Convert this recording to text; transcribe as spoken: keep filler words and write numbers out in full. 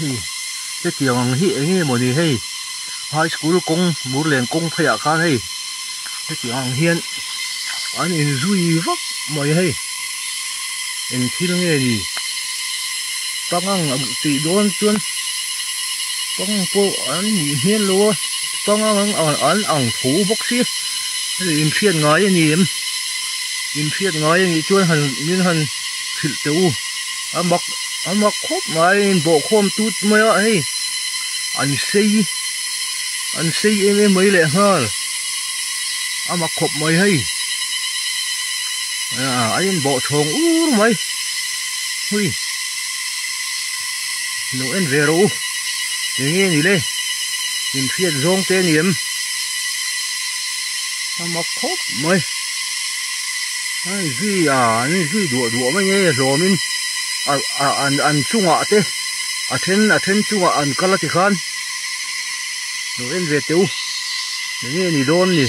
Hei, hetiang hi enge moni hei. High school kong, Murlen kong phei a khan hei. Hetiang hian an inzui vak mai hei. Eng thil nge ni. Pangang a tih dawn chuan. Pangang pawh an nih hmel lo a. Pangang ang, an, an ang tho bawk si. Hei, inhriat ngai a ni em? Inhriat ngai a nih chuan han, min han hrilh teh u. A mak, a mak khawp mai, inbawh khawm tut mai a hei. An sei, an sei em em mai leh nghal. A mak khawp mai hei. A, a inbawh chhawng ur mai. Hui. Lo en ve ro u. Enge ni le. Inhriat zawng te ni em? A mak khawp mai. An zui a, an zui duah duah mai nge hlawmin. A, a, an, an chungah te. A then, a then chungah an kal a ti khan. Lo en ve teh u. Enge ni dawn ni.